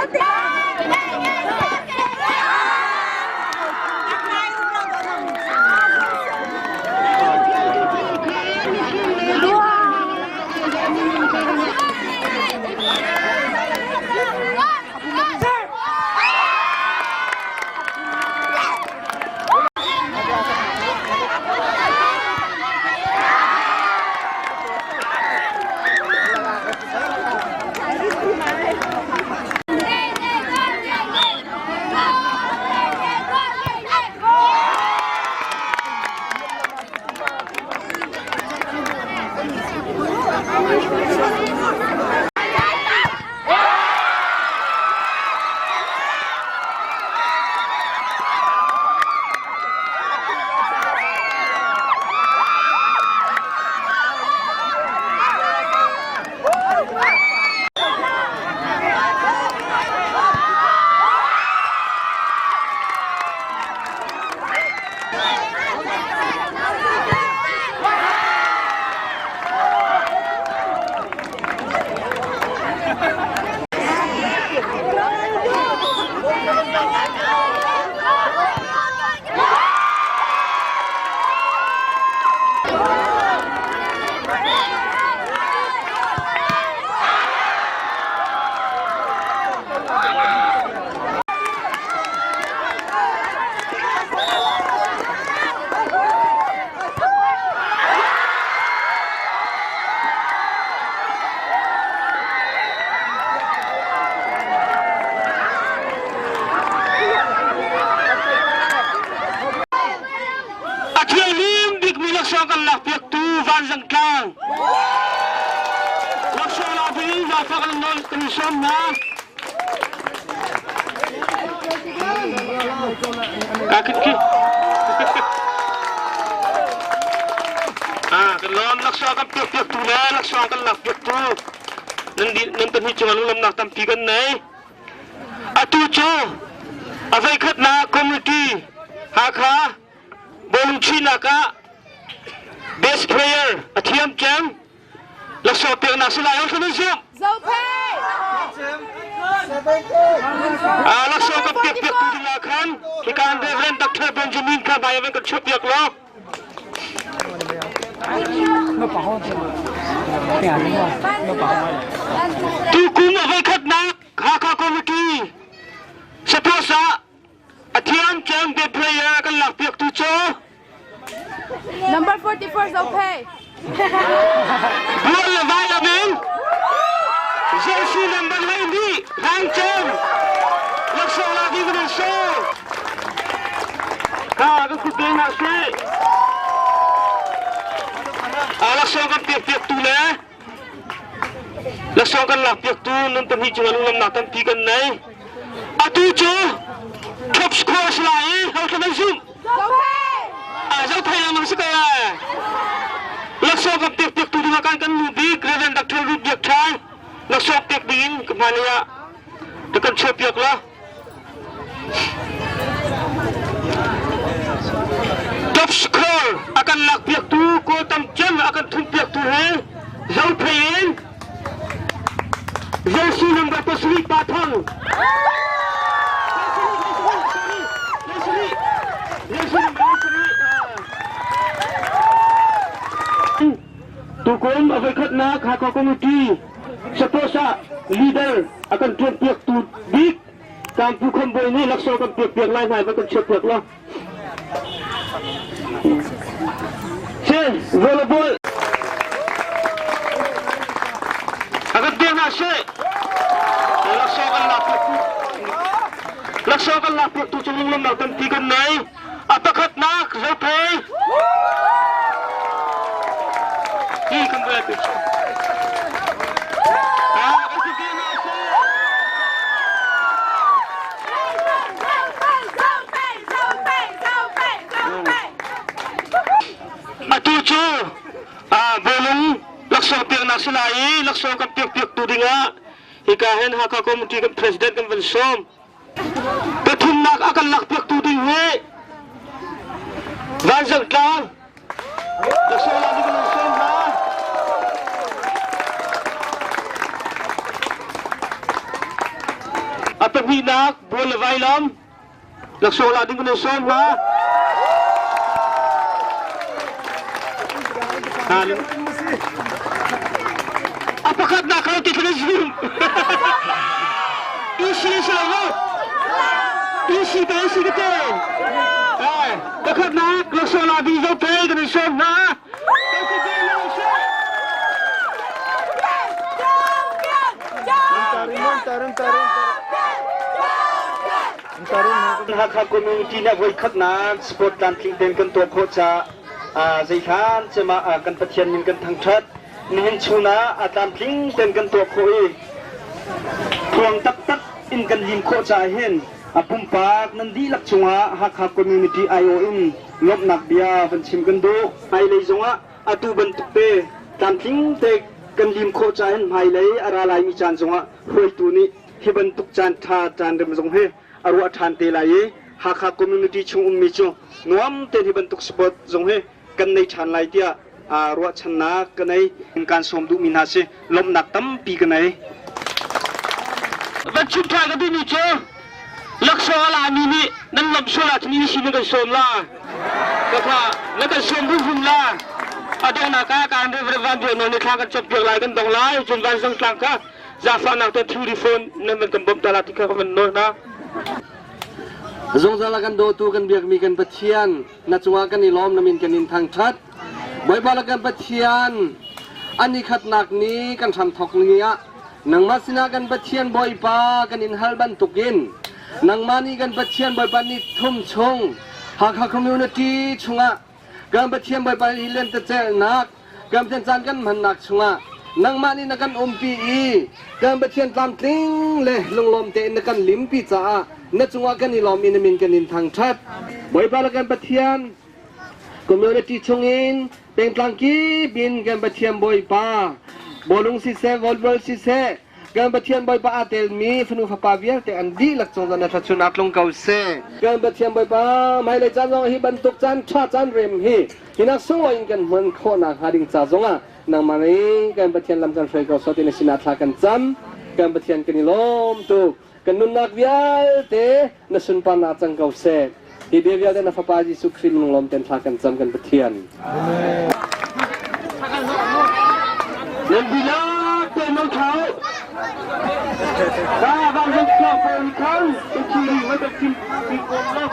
A thianghlim bikmi laksawng kan lakpiaktu Vanzangtlang. Laksawng lak dingin zaangfah kan nawl kan in sawm hna. Ka kit ki. Ah, kan lawm laksawng kan piakpiaktu le laksawng kan lakpiaktu nan di nan pahnih cungah lunglawmhnak tampi kan nei. Atu cu a voikhatnak committee Hakha bawlung chuihnak ah best player a thiam cem laksawng peknak si lai ho zumh. Laksawng kan pek piak tu ding ah khan hika Reverend Dr. Benjamin kha hmai van kan chuah piak law. Tukum a voikhatnak Hakha Committee suppose ah a thiam cem best player kan lak piak tu cu Number 44 is okay. Bual le vai amin Jesu number lei nih rang cem laksawng la ding kan so ha kan kut ding hna si a laksawng kan piak piak tu le laksawng kan lak piak tu nan pahnih cungah lunglamnak tampi kan nei atu cu top score si lai i ho kan zum zo thei lang si ko lai laksawng kan pek piak tu ding kan kan nu bik Reverend Dr. Ruth Biak Thai laksawng pek ding in ka hmani ah ka kan chuah piak la Top score a kan lak piak tu kawl tam cem a kan thun piak tu he zo thei in Jesu number pasarih pa thang Tukum a voikhatnak Hakha Committee suppose ah leader a kan tuan piak tu bik Kampu Khambawi nih laksawng kan pek piak lai hna va kan chiat piak lo. Si, volleyball. A kan pek hna si. Laksawng kan lak piak tu. Laksawng kan lak piak tu cu lunglawmnak tampi kan nei. A pakhatnak Zophei. Hi kan buai pi. Atu cu bawlung laksawng peknak si lai i laksawng kan pek piaktu dingah hika hin Hakha Committee kan president kan van sawm. Pathumnak a kan lakpiaktu ding hi Vanzangtlang laksawng lak ding kan sawm hna. A pahnihnak bual le vailam laksawng la ding kan sawm hna. A pakhatnak kha ti thlan zum. Isi si lo mu. Isi te isi ka te. Eh, pakhatnak laksawng la ding zo te kan sawm hna. Hakha community nih voikhatnak sport tlamtling tein kan tuah khawh caah zeihlan cem ah kan Pathian min kan thangṭhat. Nihin chun ah a tlamtling tein kan tuah khawh i tluang taktak in kan lim khawh caah hin a pumpak nan dihlak cungah Hakha community aiawh in lawmhnak bia van chim kan duh. Hmailei zongah atu bantuk te tlamtling te kan lim khawh caah hin hmailei a ra laimi caan zongah hruaitu nih hi bantuk caan ṭha caan rem zong hi a ruah ṭhan te lai i Hakha community chung ummi cu nuam tein hi bantuk sport zong hi kan nei ṭhan lai tiah ruahchannak ka nei. Kan sawm duhmi hna si lawmhnak tampi ka nei. Van chim ṭha ka duhmi cu laksawng a lami nih nan lawmh sual ahcun inn sin na kan sawm la. Ka kha na kan sawm hrimhrim la. A donghnak ah kaan Reverend Van Biak Nawl nih thla kan campiak lai kan dong lai. Cun vanzang tlang kha zaangfahnak te thilri phone nan van kan bawmh ta la ti kha ka van nawl hna. Zungzal a kan dawtu kan biakmi kan Pathian na cungah kan i lawm na min kan in thangṭhat. Bawipa le kan Pathian an i khatnak ni kan hramthawk ni ah nangmah sinah kan Pathian Bawipa kan in hal bantukin nangmah nih kan Pathian Bawipa ni thum chung Hakha community chungah kan Pathian Bawipa hi lentecelhnak kan Pathian caan kan hmannak chungah nangmah nih na kan umpi i kan Pathian tlamtling le lunglawm tein na kan limpi caah na cungah kan i lawm i na min kan in thangṭhat. Bawipa le kan Pathian community chungin pengtlang kip in kan Pathian Bawipa bawlung siseh volleyball siseh kan Pathian Bawipa aa telmi fanu fapa vialte an dihlak cung na thluachuahnak tlung ko seh. Kan Pathian Bawipa hmailei caan zong hi bantuk caan ṭha caan rem hi hinak sunglawi in kan hman khawhnak hnga ding ca zongah nangmah nih kan Pathian lam kan hruai ko sawh ti na sinah thla kan cam. Kan Pathian kan i lawm tuk. Kan nunnak vialte na sunparnak cang ko seh. Hi bia vialte na Fapa Jesuh Khrih minung lawm ten thla kan cam kan Pathian. Nan dihlak te no thau. Ka van zong thau ko ni khang. Ka thiri ma ka kim kim ko lo.